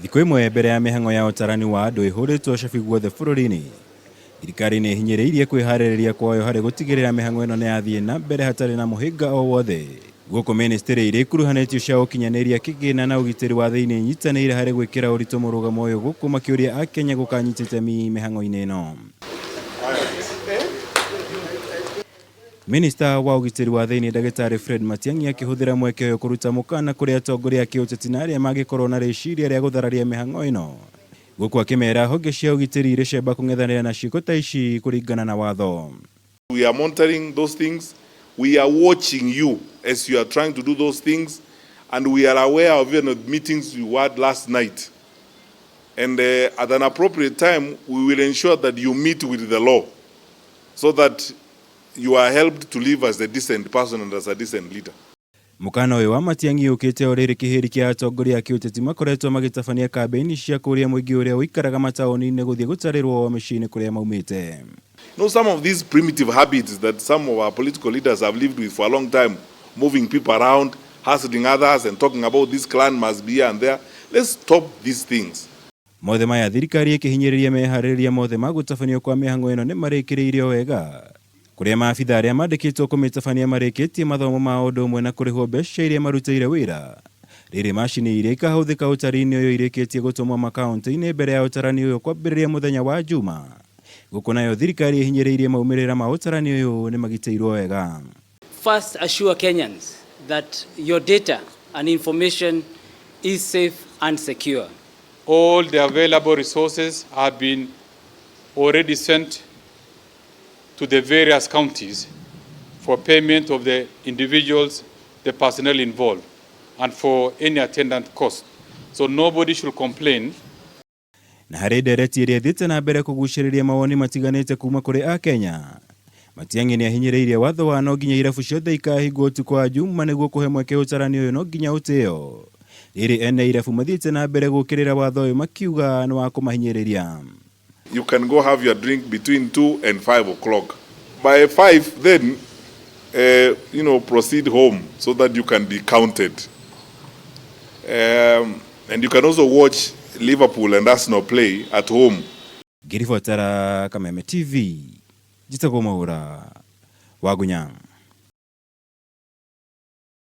Thikũ ĩmwe mbere ya mĩhang'o ya ũtarani wa andũ ĩhũrĩtwo cabi guothe bũrũri-inĩ, thirikari nĩ ĩhinyĩrĩirie kwĩharĩrĩria kwayo harĩ gũtigĩrĩra mĩhang'o ĩno nĩ yathiĩ na mbere hatarĩ na mũhĩnga o wothe. Gũkũ mĩnĩstĩrĩ iria ikuruhanĩtio cia ũkinyanĩria kĩgĩna na ũgitĩri wa thĩinĩ inyitanĩire harĩ gwĩkĩra ũritũ mũrũgamo ũyũ gũkũ makĩũria Akenya gũkanyita itemi mĩhang'o-inĩ ĩno. Minista wa ũgitĩri wa thĩinĩ Ndagĩtarĩ Fred Matiang'i akĩhũthĩra mweke ũyũ kũruta mũkana kũrĩ atongoria a kĩũteti na arĩa mangĩkorwo na rĩciria rĩa gũthararia mĩhang'o ĩno, gũkũ akĩmera honge cia ũgitĩri irĩ cemba kũng'ethanĩra na ciĩko ta ici kũringana na watho. We are monitoring those things, we are watching you as you are trying to do those things and we are aware of even the meetings you had last night and at an appropriate time we will ensure that you meet with the law so that you are helped to live as a decent person and as a decent leader. Mũkana ũyũ wa Matiang'i ũkĩte o rĩrĩ kĩhĩri kĩa atongoria a kĩũteti makoretwo magĩtabania kambĩini cia kũria mũingĩ ũrĩa ũikaraga mataũni-inĩ gũthiĩ gũtarĩrwo mĩciĩ-inĩ kũrĩa maumĩte. You know, some of these primitive habits that some of our political leaders have lived with for a long time, moving people around, hustling others and talking about this clan must be here and there. Let's stop these things. Mothe maya thirikari ĩkĩhinyĩrĩria meharĩrĩria mothe ma gũtabanio kwa mĩhang'o ĩno nĩ marĩkĩrĩirio wega kũrĩa maabitha arĩa mandĩkĩtwo kũmĩtabania marĩkĩtie mathomo ma ũndũ ũmwe na kũrĩhwo mbeca iria marutĩire wĩra. Rĩrĩ macini iria ikahũthĩka ũtari-inĩ ũyũ irĩkĩtie gũtũmwo makaunti-inĩ mbere ya ũtarani ũyũ kwambĩrĩria mũthenya wa Juma. Gũkũ nayo thirikari ĩhinyĩrĩirie maumĩrĩra ma ũtarani ũyũ nĩ magitĩirwo wega. First, assure Kenyans that your data and information is safe and secure. All the available resources have been already sent to the various counties for payment of the individuals, the personnel involved, and for any attendant cost. So nobody should complain. Na harĩ ndereti ĩrĩa ĩthiĩte na mbere kũgucĩrĩria mawoni matiganĩte kuma kũrĩ Akenya, Matiang'i nĩahinyĩrĩirie watho wa no nginya irabu ciothe ikahingwo ũtukũ wa Juma nĩguo kũhe mweke ũtarani ũyũ no nginya ũtĩo. Rĩrĩ ene irabu mathiĩte na mbere gũkĩrĩra watho ũyũ makiuga nĩ wa kũmahinyĩrĩria. You can go have your drink between 2 and 5 o'clock. By 5 then, proceed home so that you can be counted. And you can also watch Liverpool and Arsenal play at home. Ngĩribotera Kameme TV, njĩtagwo Mwaũra Wagunya.